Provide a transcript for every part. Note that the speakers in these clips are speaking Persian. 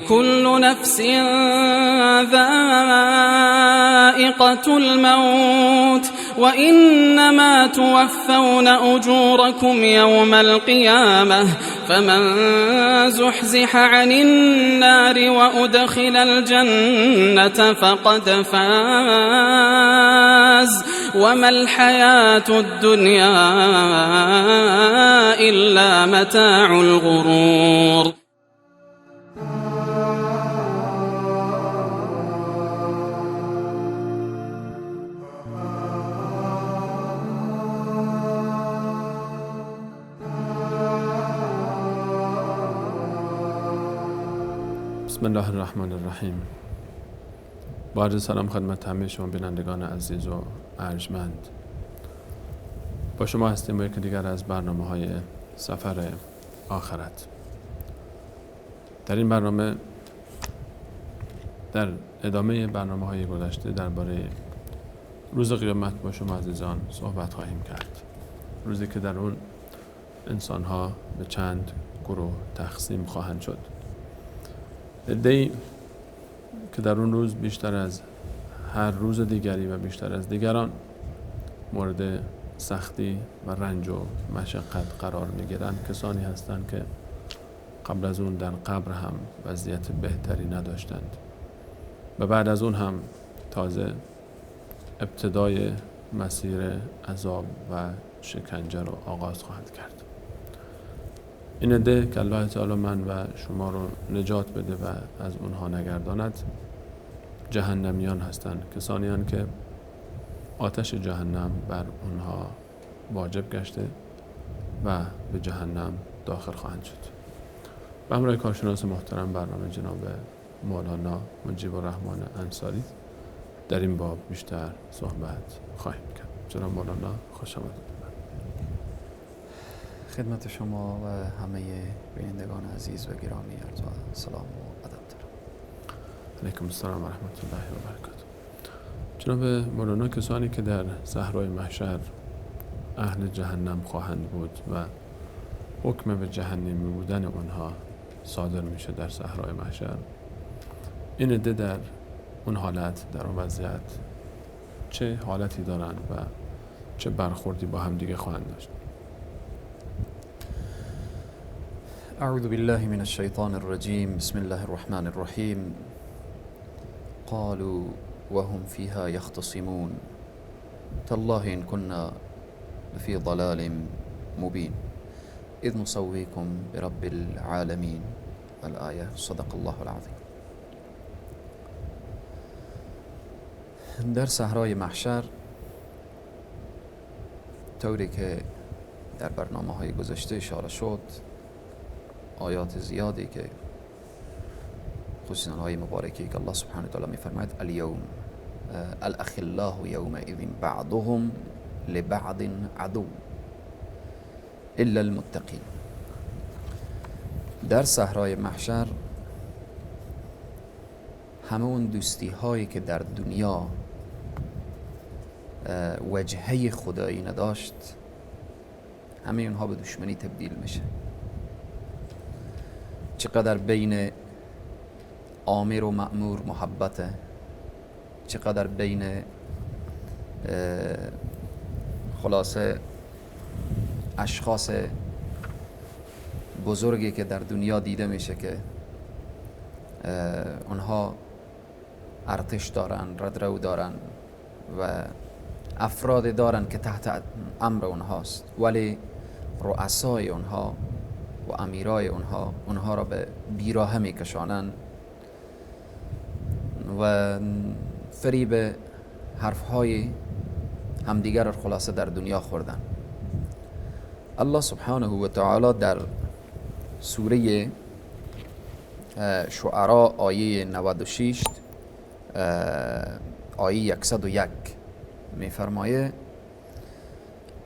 كل نفس ذائقة الموت وإنما توفون أجوركم يوم القيامة فمن زحزح عن النار وأدخل الجنة فقد فاز وما الحياة الدنيا إلا متاع الغرور. بسم الله الرحمن الرحیم. با عرض سلام خدمت همه شما بینندگان عزیز و ارجمند. با شما هستیم با یکی دیگر از برنامه‌های سفر آخرت. در این برنامه در ادامه برنامه‌های گذشته درباره روز قیامت با شما عزیزان صحبت خواهیم کرد. روزی که در اون انسان‌ها به چند گروه تقسیم خواهند شد. عده‌ای که در اون روز بیشتر از هر روز دیگری و بیشتر از دیگران مورد سختی و رنج و مشقت قرار می‌گیرند، کسانی هستند که قبل از اون در قبر هم وضعیت بهتری نداشتند و بعد از اون هم تازه ابتدای مسیر عذاب و شکنجه رو آغاز خواهند کرد. این عده که الله تعالی من و شما رو نجات بده و از اونها نگرداند، جهنمیان هستند، کسانی هستند که آتش جهنم بر اونها واجب گشته و به جهنم داخل خواهند شد. به همراه کارشناس محترم برنامه جناب مولانا مجیب الرحمن انصاری در این باب بیشتر صحبت خواهیم کرد. جناب مولانا خوش آمدید. خدمت شما و همه بینندگان عزیز و گرامی عرض سلام و ادب دارم. علیکم السلام و رحمت الله و برکاته. جناب مولانا، کسانی که در صحرای محشر اهل جهنم خواهند بود و حکم به جهنمی بودن اونها صادر میشه در صحرای محشر، این عده در اون حالت، در اون وضعیت چه حالتی دارند و چه برخوردی با هم دیگه خواهند داشت؟ أعوذ بالله من الشيطان الرجيم. بسم الله الرحمن الرحيم. قالوا وهم فيها يختصمون تالله إن كنا لفي ضلال مبين إذ نسويكم برب العالمين. الآية. صدق الله العظيم. در صحرای محشر طوری که در برنامه‌های گذشته اشاره شد، آیات زیادی که خصوصا آیه مبارکی که الله سبحانه و تعالی می‌فرماید الیوم الاخلاء یومئذ بعضهم لبعض عدو الا المتقین. در صحرای محشر همه اون دوستی هایی که در دنیا وجهه خدایی نداشت، همه اونها به دشمنی تبدیل میشه. چقدر بین آمر و مأمور محبته، چقدر بین خلاصه اشخاص بزرگی که در دنیا دیده میشه که اونها ارتش دارن، ردرو دارن و افراد دارن که تحت امر اونهاست، ولی رؤسای اونها و امیرای اونها اونها را به بیراهه میکشانند و فریب حرفهای همدیگر را خلاصه در دنیا خوردن. الله سبحانه و تعالی در سوره شعراء آیه 96 آیه 101 میفرمایه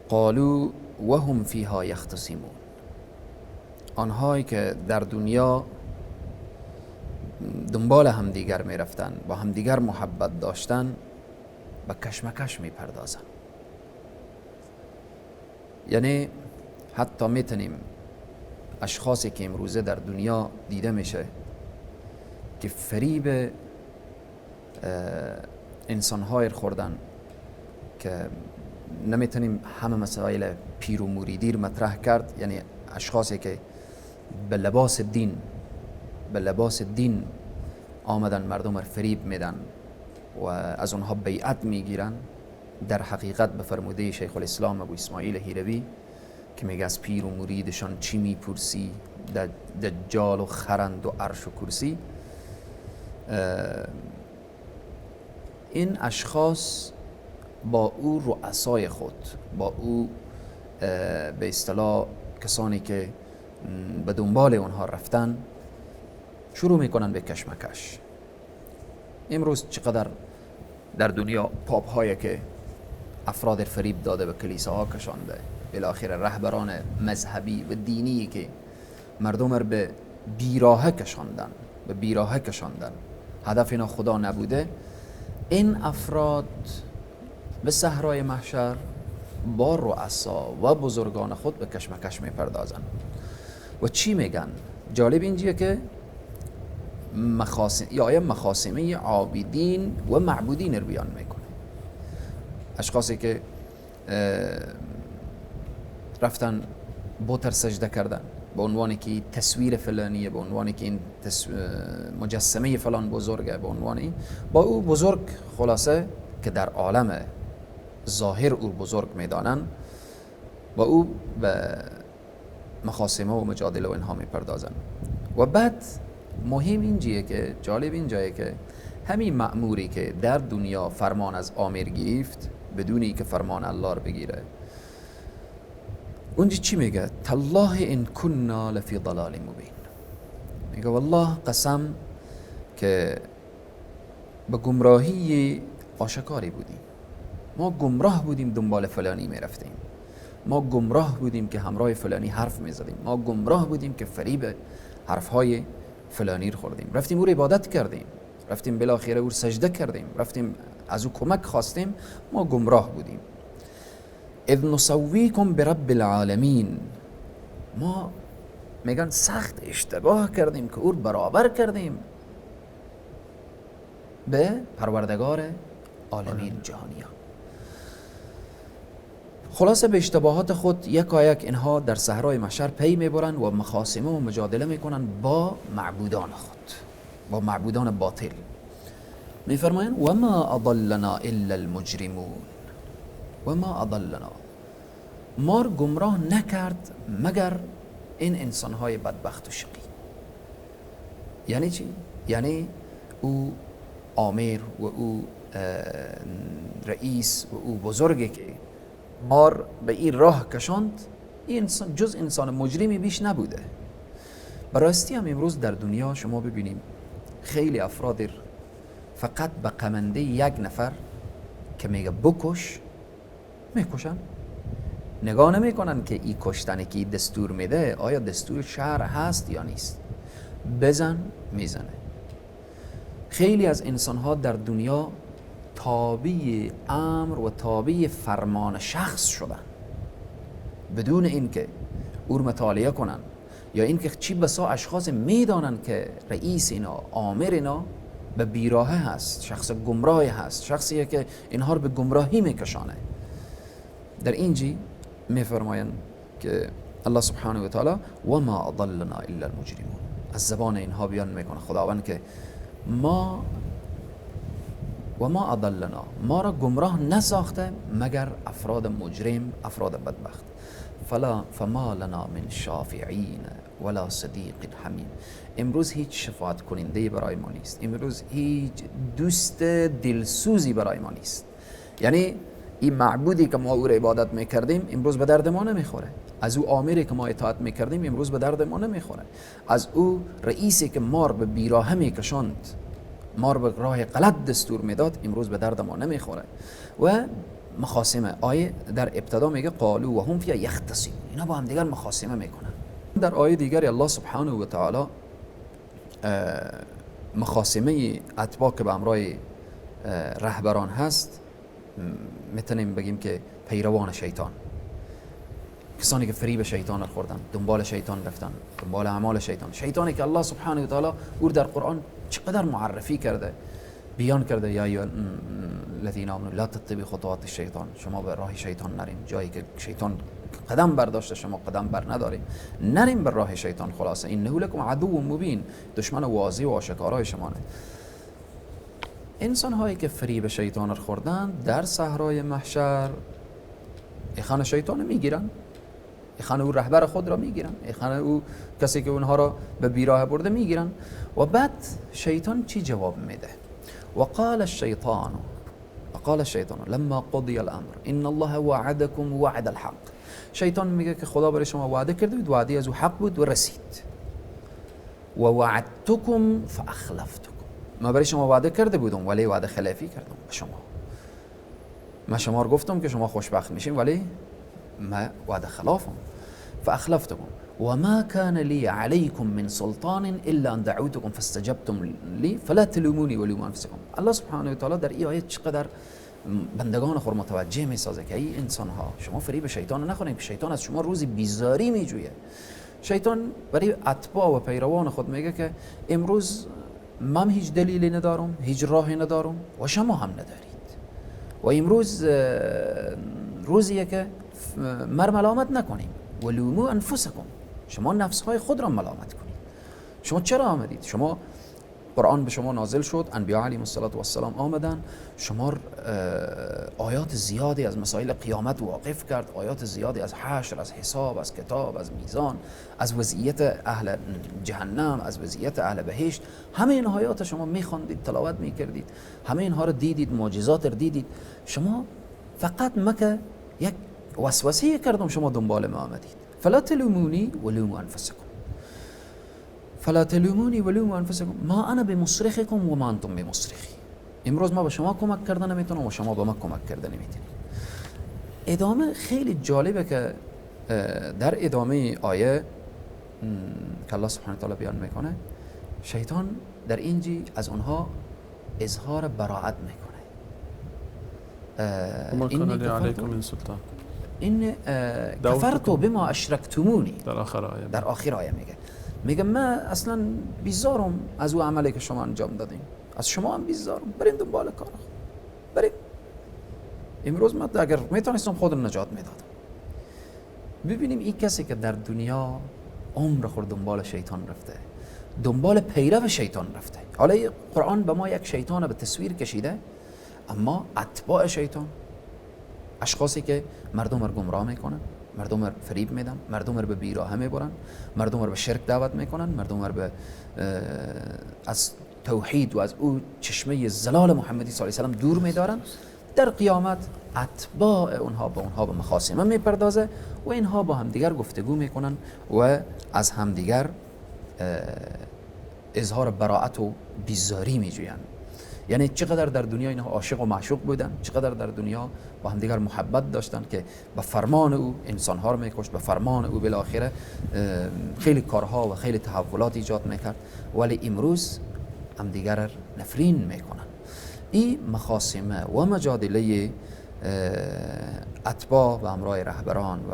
قالوا وهم فیها یختصمون. آنهایی که در دنیا دنبال همدیگر میرفتن، با همدیگر محبت داشتن، به کشمکش میپردازن. یعنی حتی میتونیم اشخاصی که امروزه در دنیا دیده میشه که فریب انسان‌های خوردن که نمیتونیم همه مسائل پیر و مریدی رو مطرح کرد، یعنی اشخاصی که به لباس دین آمدن مردم رو فریب میدن و از اونها بیعت میگیرن. در حقیقت به فرموده شیخ الاسلام ابو اسماعیل هیروی که میگه از پیر و مریدشان چی میپرسی، دجال و خرند و عرش و کرسی، این اشخاص با او رؤسای خود، با او به اصطلاح کسانی که به دنبال اونها رفتن، شروع میکنن به کشمکش. امروز چقدر در دنیا پاپ هایی که افراد فریب داده، به کلیساها کشانده، بالاخره رهبران مذهبی و دینی که مردم رو به بیراهه کشاندن، هدف اینا خدا نبوده، این افراد به صحرای محشر با رؤسا و بزرگان خود به کشمکش میپردازن و چی میگن؟ جالب اینجیه که مخاصمه عابدین و معبودین رو بیان میکنه. اشخاصی که رفتن بتر سجده کردن به عنوان که تصویر فلانیه، به عنوان که این مجسمه فلان بزرگه، به عنوان این با او بزرگ، خلاصه که در عالم ظاهر او بزرگ میدانن، با او به مخاصمه و مجادله و اینها میپردازن. و بعد مهم اینجیه که جالب اینجایه که همین مأموری که در دنیا فرمان از آمر گرفت بدون اینکه فرمان الله رو بگیره، اونجا چی میگه؟ تالله ان كنا لفی ضلال مبین. میگه والله قسم که به گمراهی آشکاری بودیم، ما گمراه بودیم، دنبال فلانی میرفتیم، ما گمراه بودیم که همراه فلانی حرف میزدیم، ما گمراه بودیم که فریب حرفهای فلانی رو خوردیم، رفتیم او رو عبادت کردیم، رفتیم بالاخره او رو سجده کردیم، رفتیم از او کمک خواستیم، ما گمراه بودیم. اذ نسویکم برب العالمین، ما میگن سخت اشتباه کردیم که او رو برابر کردیم به پروردگار عالمین، جهانیان. خلاصه به اشتباهات خود یکایک اینها در صحرای محشر پی میبرن و مخاصمه و مجادله میکنن با معبودان خود، با معبودان باطل. میفرمایند و ما اضلنا الا المجرمون. و ما اضلنا، ما رو گمراه نکرد مگر این انسانهای بدبخت و شقی. یعنی چی؟ یعنی او آمر و او رئیس و او بزرگی که مار به این راه کشاند، این انسان جز انسان مجرمی بیش نبوده. براستی هم امروز در دنیا شما ببینیم خیلی افراد فقط به قمنده یک نفر که میگه بکش میکشن، نگاه نمیکنن که این کشتنی که دستور میده آیا دستور شرع هست یا نیست. بزن میزنه. خیلی از انسانها در دنیا تابع امر و تابع فرمان شخص شدن بدون اینکه او رو مطالعه کنن یا اینکه چی بسا اشخاص میدانن که رئیس اینا، آمر اینا به بیراهه هست، شخص گمراهی هست، شخصیه که اینها رو به گمراهی میکشانه. در اینجی میفرمایند که الله سبحانه و تعالی و ما اضلنا الا المجرمون. از زبان اینها بیان میکنه خداوند که ما و ما اضلنا، ما را گمراه نساخته مگر افراد مجرم، افراد بدبخت. فما لنا من شافعین ولا صدیق حمیم. امروز هیچ شفاعت کننده برای ما نیست، امروز هیچ دوست دلسوزی برای ما نیست. یعنی این معبودی که ما او را عبادت میکردیم امروز به درد ما نمیخوره، از او آمری که ما اطاعت میکردیم امروز به درد ما نمیخوره، از او رئیسی که ما را به بیراهه میکشاند، ما را به راه غلط دستور میداد، امروز به درد ما نمیخوره. و مخاصمه، آیه در ابتدا میگه قالو و هم فیها یختصمون، اینا با هم دیگر مخاصمه میکنن. در آیه دیگر الله سبحانه و تعالی مخاصمه اتباع که به امرای رهبران هست، میتونیم بگیم که پیروان شیطان، کسانی که فریب شیطان رو خوردن، دنبال شیطان رفتن، دنبال اعمال شیطان، شیطانی که الله سبحانه و تعالی او در قرآن چقدر معرفی کرده، بیان کرده، یا ایها الذین آمنوا لا تتبعوا خطوات الشیطان، شما به راه شیطان نرین، جایی که شیطان قدم برداشته شما قدم بر نداریم، نریم بر راه شیطان. خلاصه انه لکم عدو مبین، دشمن واضح و آشکارای شمانه. انسان هایی که فریب شیطان رو خوردن در صحرای محشر اخوان شیطان میگیرن، اخوان او رهبر خود را میگیرن، اخوان او کسی که اونها را به بیراه برده میگیرن. و بعد شیطان چی جواب میده؟ وقال الشیطان لما قضی الامر ان الله وعدكم وعد الحق. شیطان میگه که خدا برای شما وعده کرده بود، وعده از او حق بود و رسید. و وعدتكم فاخلفتكم، ما برای شما وعده کرده بودم ولی وعده خلافی کردم به شما. ما شما رو گفتم که شما خوشبخت میشین ولی ما وعده خلافم. فاخلفتكم وما كان لي عليكم من سلطان الا ان دعوتكم فاستجبتم لي فلا تلوموني ولوموا انفسكم. الله سبحانه و تعالی در این آیه چقدر بندگان خود متوجه میسازه که ای انسان ها، شما فریب شیطان نخورید که شیطان از شما روزی بیزاری میجویه. شیطان برای اتباع و پیروان خود میگه که امروز من هیچ دلیلی ندارم، هیچ راهی ندارم و شما هم ندارید، و امروز روزیه که مر ملامت نکنیم. ولوموا انفسکم، شما نفسهای خود را ملامت کنید. شما چرا آمدید؟ شما قرآن به شما نازل شد، انبیا علیهم الصلاة والسلام آمدن، شما آیات زیادی از مسائل قیامت واقف کرد، آیات زیادی از حشر، از حساب، از کتاب، از میزان، از وضعیت اهل جهنم، از وضعیت اهل بهشت، همه این آیات شما میخواندید، تلاوت میکردید، همه اینها رو دیدید، معجزات رو دیدید. شما فقط مکه یک وسوسه کردم، شما دنبال ما آمدید. فلا تلومونی ولوموا انفسکم، فلا تلومونی ولوموا انفسکم ما انا بمصرخکم و ما انتم بمصرخی. امروز ما به شما کمک کرده نمیتونم و شما به ما کمک کرده نمیتونید. ادامه خیلی جالبه که در ادامه آیه که الله سبحانه وتعالی بیان میکنه، شیطان در اینجی از اونها اظهار براعت میکنه. وما كان لي عليكم من سلطان این کفرت بما اشرکتمونی، در آخر آیه، در آخر آیه میگه من اصلا بیزارم از او عملی که شما انجام دادین، از شما هم بیزارم، بریم دنبال کار خود، بریم. امروز من اگر میتونستم خود رو نجات میدادم. ببینیم این کسی که در دنیا عمر خود دنبال شیطان رفته، دنبال پیرو شیطان رفته. حالا قرآن به ما یک شیطان به تصویر کشیده، اما اتباع شیطان، اشخاصی که مردم رو گمراه میکنن، مردم رو فریب میدن، مردم رو به بیراهه میبرن، مردم رو به شرک دعوت میکنن، مردم رو به از توحید و از او چشمه زلال محمدی صلی الله علیه و سلم دور میدارن. در قیامت اتباع اونها با اونها به مخاصمه میپردازه و اینها با همدیگر گفتگو میکنن و از همدیگر اظهار براعت و بیزاری میجوین. یعنی چقدر در دنیا اینها عاشق و معشوق بودن، چقدر در دنیا با همدیگر محبت داشتن که به فرمان او انسانها رو میکشت، به فرمان او بالاخره خیلی کارها و خیلی تحولات ایجاد میکرد، ولی امروز همدیگر نفرین میکنن. این مخاصمه و مجادله اتباع به همراه رهبران و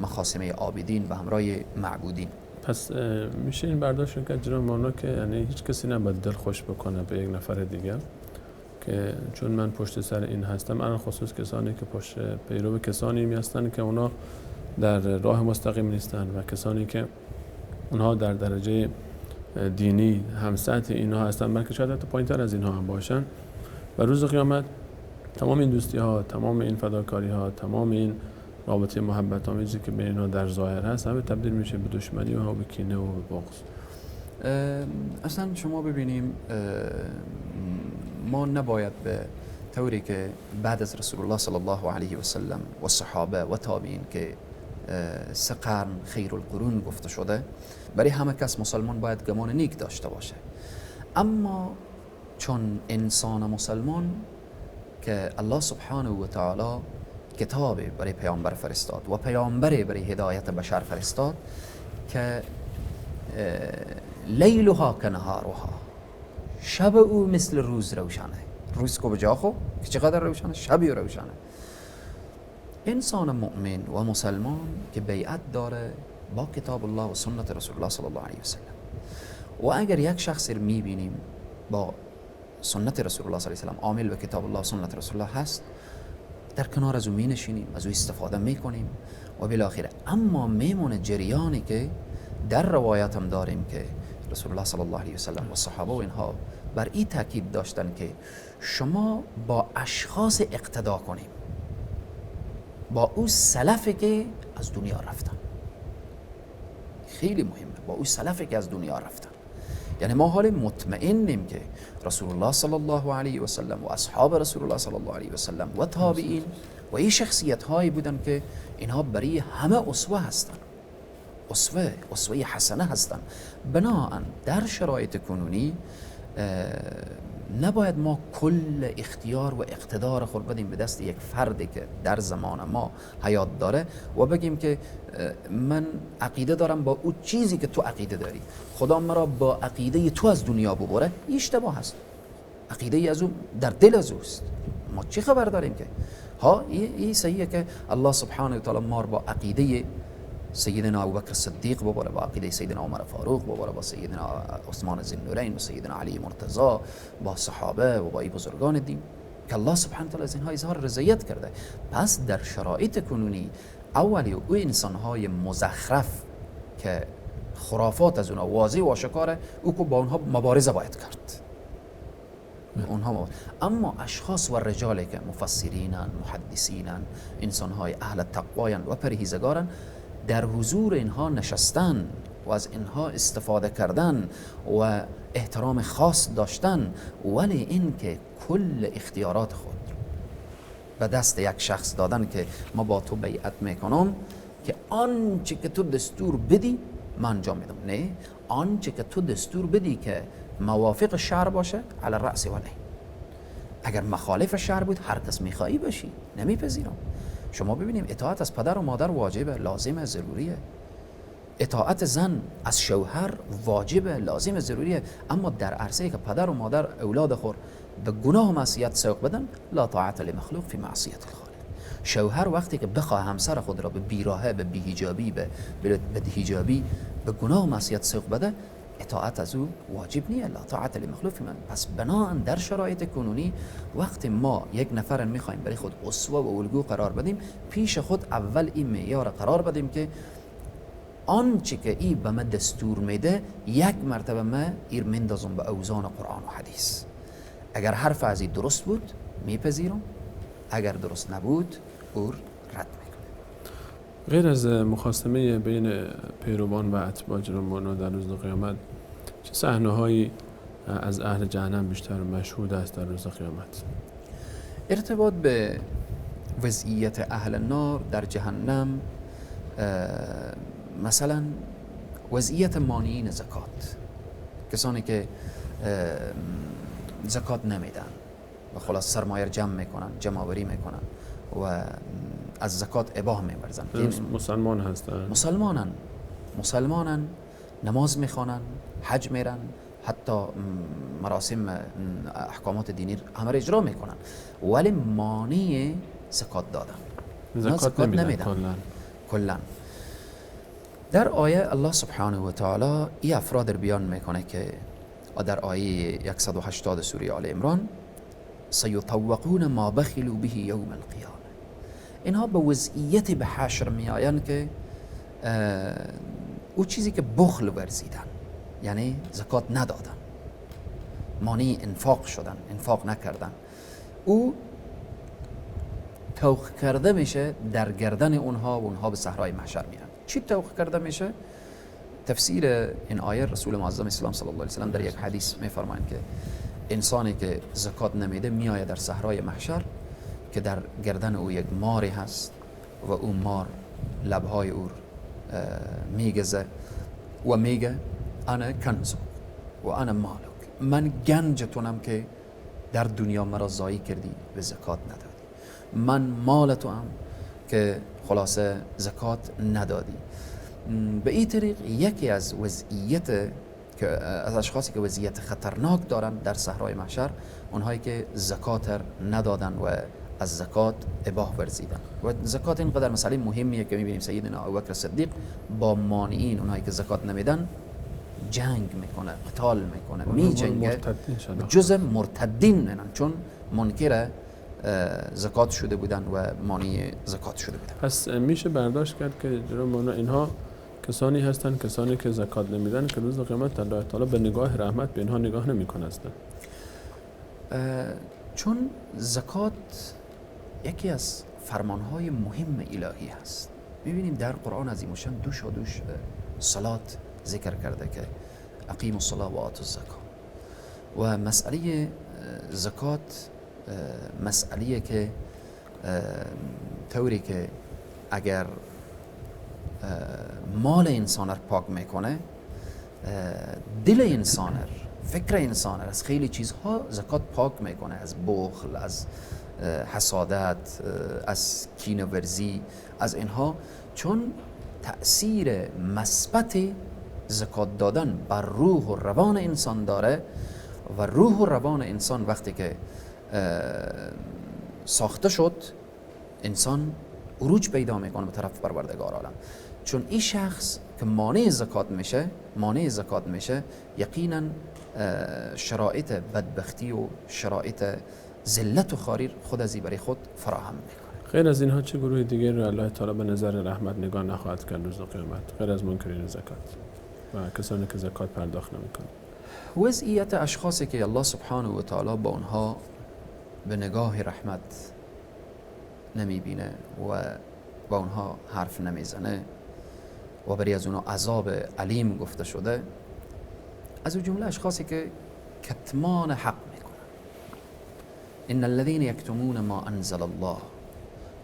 مخاصمه عابدین به همراه معبودین. پس میشه این برداشت کرد جناب مولانا که یعنی هیچ کسی نباید دل خوش بکنه به یک نفر دیگه که چون من پشت سر این هستم، الان خصوص کسانی که پشت پیرو کسانی هستن که اونا در راه مستقیم نیستن و کسانی که اونها در درجه دینی هم سطح اینها هستن، بلکه شاید حتی پایین‌تر از اینها هم باشن، و روز قیامت تمام این دوستی ها، تمام این فداکاری ها، تمام این رابطه محبت آمیزی که بین اینها در ظاهر هست، همه تبدیل میشه به دشمنی و به کینه و به بغض. اصلا شما ببینیم ما نباید به طوری که بعد از رسول الله صلی الله علیه و سلم و صحابه و تابعین که سه قرن خیر القرون گفته شده، برای همه کس مسلمان باید گمان نیک داشته باشه. اما چون انسان مسلمان که الله سبحانه و تعالی کتاب برای پیامبر فرستاد و پیامبر برای هدایت بشر فرستاد که لیلها کنهارها، شب او مثل روز روشنه. روز کو بجا خو که چقدر روشنه، شب او روشنه. انسان مؤمن و مسلمان که بیعت داره با کتاب الله و سنت رسول الله صلی الله علیه و سلم، و اگر یک شخص رو میبینیم با سنت رسول الله صلی الله علیه و سلم، عامل به کتاب الله سنت رسول الله هست، در کنار از او می نشینیم، از او استفاده می کنیم و بالاخره. اما میمونه جریانی که در روایت هم داریم که رسول الله صلی الله علیه و سلم و صحابه و اینها بر این تاکید داشتن که شما با اشخاص اقتدا کنیم، با او سلفی که از دنیا رفتن. خیلی مهمه، با او سلفی که از دنیا رفتن. یعنی ما حال مطمئنیم که رسول الله صلی الله علیه و سلم و اصحاب رسول الله صلی الله علیه و سلم و تابعین و این شخصیت هایی بودن که اینها برای همه اسوه هستن، اسوه حسنه هستن. بناهن در شرایط کنونی نباید ما کل اختیار و اقتدار خود بدیم به دست یک فردی که در زمان ما حیات داره و بگیم که من عقیده دارم با او چیزی که تو عقیده داری، خدا مرا با عقیده تو از دنیا ببره. اشتباه هست. عقیده از او در دل از اوست، ما چی خبر داریم که ها این صحیحه که الله سبحانه و تعالی ما را با عقیده سیدنا ابوبکر صدیق ببره، با عقیده سیدنا عمر فاروق ببره، با سیدنا عثمان ذوالنورین و سیدنا علی مرتضی، با صحابه و با ای بزرگان دین که الله سبحانه و تعالی از اینها اظهار رضایت کرده. پس در شرایط کنونی اولی او انسانهای مزخرف که خرافات از اونها واضح و آشکاره، او که با اونها مبارزه باید کرد. اونها اما اشخاص و رجالی که مفسرینن، محدثینن، انسانهای اهل تقواین و پرهیزگارن، در حضور اینها نشستن و از اینها استفاده کردن و احترام خاص داشتن، ولی اینکه کل اختیارات خود به دست یک شخص دادن که ما با تو بیعت میکنم که آنچه که تو دستور بدی من انجام میدم، نه، آنچه که تو دستور بدی که موافق شرع باشه علی الرأس و العین، اگر مخالف شرع بود هر کس میخوایی باشی نمیپذیرم. شما ببینیم اطاعت از پدر و مادر واجبه، لازمه، ضروریه. اطاعت زن از شوهر واجبه، لازمه، ضروریه. اما در عرصه که پدر و مادر اولاد خود به گناه و معصیت سوق بدن، لا طاعت لمخلوق فی معصیت الخالق. شوهر وقتی که بخواه همسر خود را به بیراهه، به بی‌حجابی، به بدحجابی، به گناه و معصیت سوق بده، اطاعت از او واجب نیه، لا طاعت لمخلوق فی من. پس بناهن در شرایط کنونی وقتی ما یک نفر میخوایم برای خود اسوه و الگو قرار بدیم، پیش خود اول این معیار قرار بدیم که آنچه که ای به ما دستور میده یک مرتبه ما ایر مندازم به اوزان قرآن و حدیث. اگر حرف از این درست بود میپذیرم، اگر درست نبود اور رد میکنم. غیر از مخاصمه بین پیروان و اتباع جناب در روز قیامت، چه صحنه‌هایی از اهل جهنم بیشتر مشهود است در روز قیامت؟ ارتباط به وضعیت اهل نار در جهنم، مثلا وضعیت مانعین زکات، کسانی که زکات نمیدن و خلاص سرمایه جمع میکنن، جمع آوری میکنن و از زکات اباه میورزن. مسلمان هستن، مسلمانن، نماز میخوانن، حج میرن، حتی مراسم احکامات دینی همه را اجرا میکنن، ولی مانع زکات دادن، زکات نمیدن کلا. در آیه الله سبحانه و تعالی این افراد رو بیان میکنه که در آیه 180 سوره آل عمران، سیطوقون ما بخلوا به یوم القیامه. اینها به وضعیت به حشر میآیند که او چیزی که بخل ورزیدن، یعنی زکات ندادن، مانع انفاق شدن، انفاق نکردن، او توق کرده میشه در گردن اونها و اونها به صحرای محشر میرن. چی توق کرده میشه؟ تفسیر این آیه رسول معظم اسلام صلی الله علیه و سلم در یک حدیث میفرمایند که انسانی که زکات نمیده میآید در صحرای محشر که در گردن او یک ماری هست و او مار لبهای او میگزه و میگه انا کنزک و انا مالک، من گنجتونم که در دنیا مرا ضایع کردی و زکات ندادی، من مال تو هم که خلاصه زکات ندادی. به این طریق یکی از وضعیت که از اشخاصی که وضعیت خطرناک دارن در صحرای محشر، اونهایی که زکات ندادن و از زکات اباه ورزیدن. و زکات اینقدر مسئله مهمیه که میبینیم سیدنا ابوبکر صدیق با مانعین، اونهایی که زکات نمیدن، جنگ میکنه، قتال میکنه، میجنگه، جز مرتدین منن، چون منکر زکات شده بودن و مانع زکات شده بودن. پس میشه برداشت کرد که جناب مولانا اینها کسانی هستند، کسانی که زکات نمیدن، که روز قیامت الله تعالی به نگاه رحمت به اینها نگاه نمیکنه اصلا. چون زکات یکی از فرمانهای مهم الهی هست. میبینیم در قرآن عظیم الشان دوش و دوش صلات ذکر کرده که اقیم الصلاة و آتوا الزکات، و مسئله زکات مسئله که طوری که اگر مال انسان رو پاک میکنه، دل انسان رو، فکر انسان رو از خیلی چیزها زکات پاک میکنه، از بخل، از حسادت، از کینه ورزی، از اینها. چون تأثیر مثبت زکات دادن بر روح و روان انسان داره و روح و روان انسان وقتی که ساخته شد، انسان عروج پیدا میکنه به طرف پروردگار عالم. چون این شخص که مانع زکات میشه، مانع زکات میشه، یقینا شرایط بدبختی و شرایط ذلت و خواری خود از برای خود فراهم میکنه. غیر از اینها چه گروه دیگه رو الله تعالی به نظر رحمت نگاه نخواهد کرد روز قیامت غیر از منکرین زکات و کسانی که زکات پرداخت نمیکنند؟ وضعیت اشخاصی که الله سبحانه و تعالی با اونها به نگاه رحمت نمیبینه و با اونها حرف نمیزنه و برای از اونها عذاب علیم گفته شده، از اون جمله اشخاصی که کتمان حق میکنن. ان الذين يكتمون ما انزل الله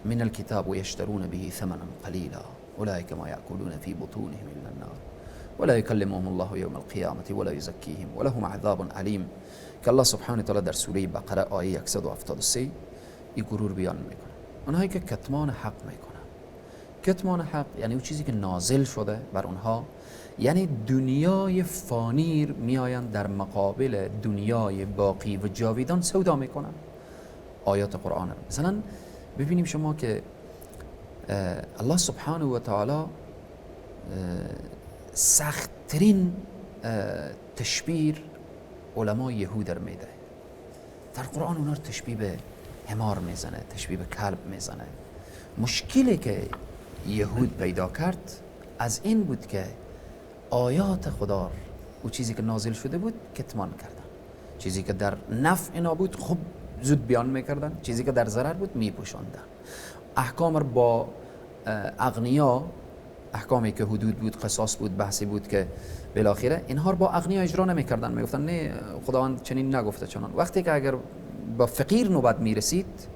من الكتاب ويشترون به ثمنا قليلا اولئك ما يأكلون في بطونهم الا النار ولا يكلمهم الله يوم القيامة ولا يزكيهم ولهم عذاب علیم، که الله سبحانه وتعالی در سوره بقره آیه 173 این گروه بیان میکنه. اونهایی که کتمان حق میکنن. کتمان حق یعنی اون چیزی که نازل شده بر اونها، یعنی دنیای فانی میآیند در مقابل دنیای باقی و جاویدان سودا میکنن آیات قرآن رو. مثلا ببینیم شما که الله سبحانه و تعالی سختترین تشبیه علمای یهود رو میده در قرآن. اونا رو تشبیه به حمار میزنه، تشبیه به کلب میزنه. مشکلی که یهود پیدا کرد از این بود که آیات خدا و چیزی که نازل شده بود کتمان کردن، چیزی که در نفع اینا بود خب زود بیان میکردن، چیزی که در ضرر بود میپوشاندن. احکام رو با اغنیا، احکامی که حدود بود، قصاص بود، بحثی بود که بالاخره اینها رو با اغنیا اجرا نمیکردن، میگفتن نه خداوند چنین نگفته چنان. وقتی که اگر با فقیر نوبت میرسید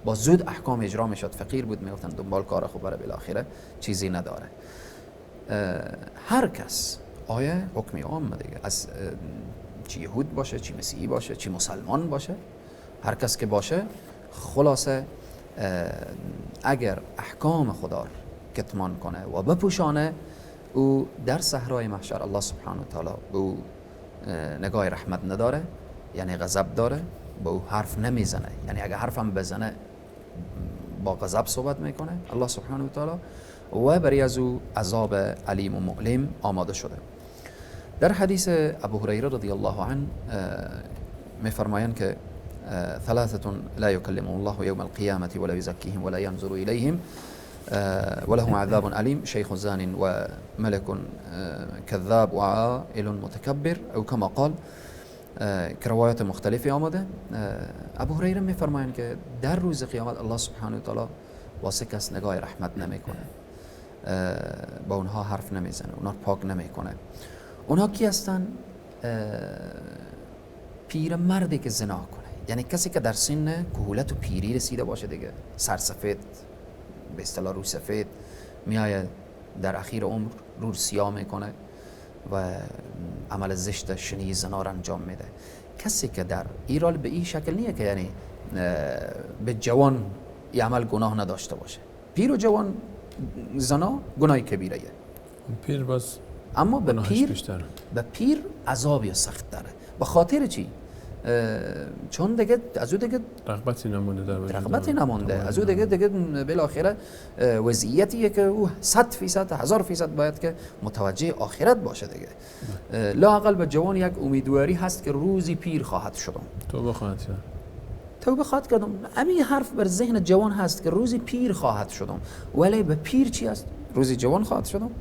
با زود احکام اجرا میشد، فقیر بود میگفتن دنبال کار خوب بره، بالاخره چیزی نداره. هر کس آیه حکمی عام دیگه، از چی یهود باشه، چی مسیحی باشه، چی مسلمان باشه، هر کس که باشه، خلاصه اگر احکام خدا کتمان کنه و بپوشانه، او در صحرای محشر الله سبحانه و تعالی به او نگاه رحمت نداره، یعنی غضب داره، با او حرف نمیزنه، یعنی اگر حرفم بزنه با غضب صحبت میکنه الله سبحانه و تعالی، و برای از او عذاب علیم و مؤلم آماده شده. در حدیث ابو هریره رضی الله عنه میفرمایند که ثلاثة لا يكلمهم الله يوم القيامة ولا يزكيهم ولا ينظر إليهم ولهم عذاب أليم شيخ زان وملك كذاب وعائل متكبر او كما قال، که روایات مختلفی آمده. ابو هریره میفرمایند که در روز قیامت الله سبحانه و تعالی واسه کس نگاه رحمت نمیکنه، با اونها حرف نمیزنه، اونها پاک نمیکنه. اونها کی هستن؟ پیرمردی که زنا کنه، یعنی کسی که در سن کهولت و پیری رسیده باشه دیگه، سرسفید به اصطلاح رو سفید، میآید در اخیر عمر رو سیاه میکنه و عمل زشت شنی زنا رو انجام میده. کسی که در ایرال به این شکل نیه که یعنی به جوان یه عمل گناه نداشته باشه، پیر و جوان زنا گناه کبیره، پیر باز اما به پیر، به پیر عذابی سخت داره. به خاطر چی؟ چون دیگه از او دیگه رغبتی نمونده، در رغبتی نمونده از او دیگه بالاخره وضعیتیه که او 100% 1000% باید که متوجه آخرت باشه دیگه. لااقل به جوان یک امیدواری هست که روزی پیر خواهد شدم، توبه خواهد کرد، توبه خواهد کردم. همین حرف بر ذهن جوان هست که روزی پیر خواهد شدم، ولی به پیر چی هست؟ روزی جوان خواهد شدم؟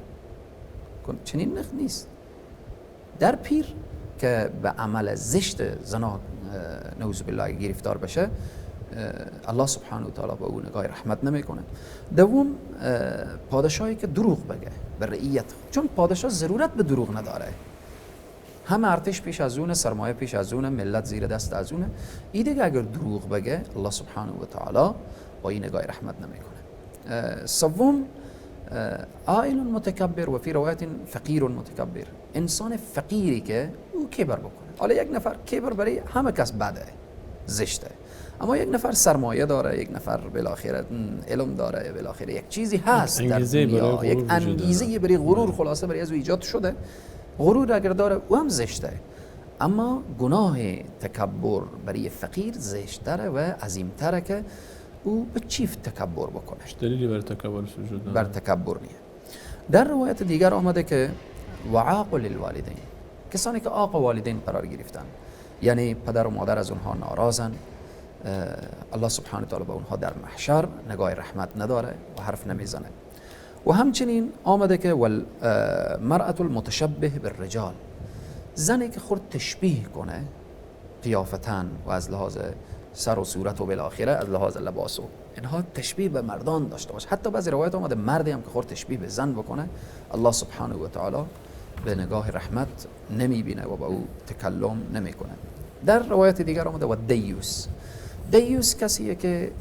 چنین نیست. در پیر که به عمل زشت زنا نعوذ بالله گرفتار بشه، الله سبحانه و تعالی با او نگاه رحمت نمیکنه. دوم، پادشاهی که دروغ بگه به رعیت، چون پادشاه ضرورت به دروغ نداره، هم ارتش پیش از اونه، سرمایه پیش از اونه، ملت زیر دست از اونه. این دیگه اگر دروغ بگه الله سبحانه و تعالی با این نگاه رحمت نمیکنه. سوم، عائل متکبر و فی روایت فقیر متکبر، انسان فقیری که او کبر بکنه. حالا یک نفر کبر برای همه کس بده، زشته، اما یک نفر سرمایه داره، یک نفر بالاخره علم داره، بالاخره یک چیزی هست در دنیا، یک انگیزه برای غرور خلاصه برای از او ایجاد شده، غرور اگر داره او هم زشته. اما گناه تکبر برای فقیر زشتره و عظیمتره که او به چیف تکبر بکنه. دلیلی بر تکبر وجود نداره، بر تکبر نیه. در روایت دیگر آمده که وعاق للوالدین، کسانی که عاق والدین قرار گرفتن، یعنی پدر و مادر از اونها ناراضن، الله سبحانه و تعالی به اونها در محشر نگاه رحمت نداره و حرف نمیزنه. و همچنین آمده که والمرأة المتشبه بالرجال، زنی که خود تشبیه کنه قیافتن و از لحاظ سر و صورت و بالاخره از لحاظ لباس و اینها تشبیه به مردان داشته باشه. حتی بعضی روایت آمده مردی هم که خود تشبیه به زن بکنه الله سبحانه و تعالی به نگاه رحمت نمیبینه و با او تکلم نمیکنه. در روایت دیگر آمده و دیوس، دیوس کسیه که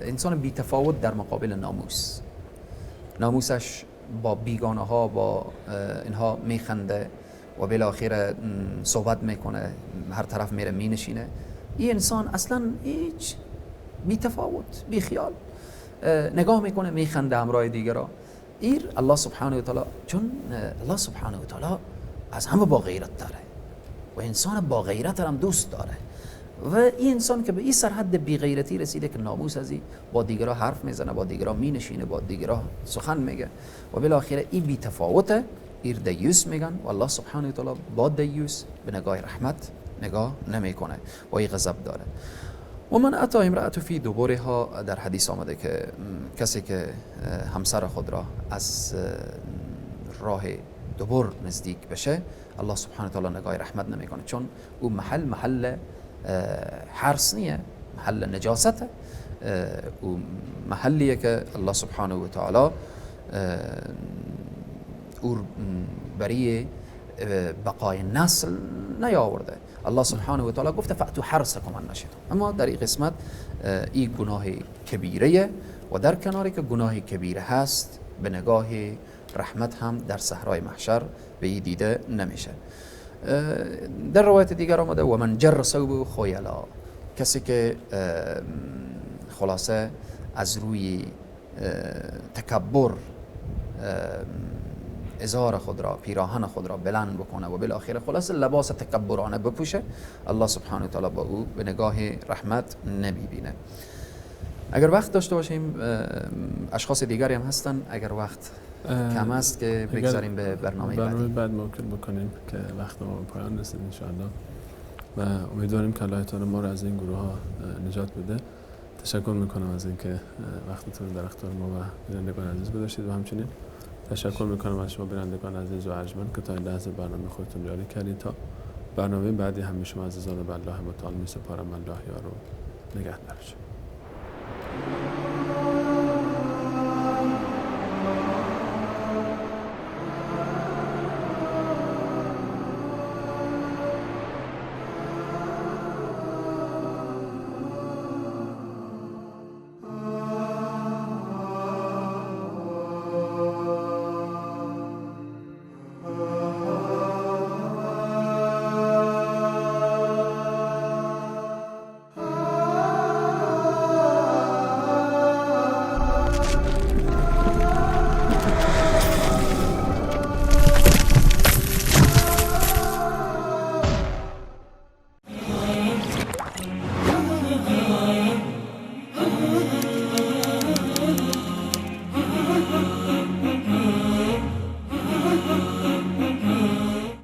انسان بی تفاوت در مقابل ناموس، ناموسش با بیگانه ها با اینها میخنده و بالاخره صحبت میکنه، هر طرف میره مینشینه. این انسان اصلا هیچ بی تفاوت، بی خیال نگاه میکنه، میخنده همراه دیگرا. ایر الله سبحانه و تعالی، چون الله سبحانه و تعالی از همه با غیرت داره و انسان با غیرت هم دوست داره، و این انسان که به این سرحد بی غیرتی رسیده که ناموس از این با دیگرا حرف میزنه، با دیگرا مینشینه، با دیگرا سخن میگه و بالاخره این بی تفاوته، ایر دیوس میگن و الله سبحانه و تعالی با دیوس به نگاه رحمت نگاه نمیکنه و این غضب داره. و من اتا امرأة فی دبرها، در حدیث آمده که کسی که همسر خود را از راه دبر نزدیک بشه الله سبحانه و تعالی نگاه رحمت نمیکنه، چون او محل حرس نیه، محل نجاسته، او محلیه که الله سبحانه و تعالی او برای بقای نسل نیاورده. الله سبحانه و تعالی گفته فأتوا حرثکم ان شئتم، اما در این قسمت این گناه کبیره و در کناری که گناه کبیره هست به نگاه رحمت هم در صحرای محشر به این دیده نمیشه. در روایت دیگر آمده و من جر ثوبه خیلا، کسی که خلاصه از روی تکبر ازار خود را، پیراهن خود را بلند بکنه و بالاخره خلاصه لباس تکبرانه بپوشه، الله سبحانه و تعالی با او به نگاه رحمت نمیبینه. اگر وقت داشته باشیم اشخاص دیگری هم هستن، اگر وقت کم است که بگذاریم به برنامه بعد ممکن بکنیم که وقت ما به پایان رسید انشاءالله و امیدواریم که الله تعالی ما را از این گروه ها نجات بده. تشکر میکنم از اینکه وقتتون رو در اختیار ما و بینندگان عزیز گذاشتید و همچنین تشکر میکنم از شما بینندگان عزیز و ارجمند که تا این لحظه برنامه خودتون جاری کردید. تا برنامه بعدی هم شما عزیزان رو به الله متعال میسپارم. الله یار و نگهدارشون.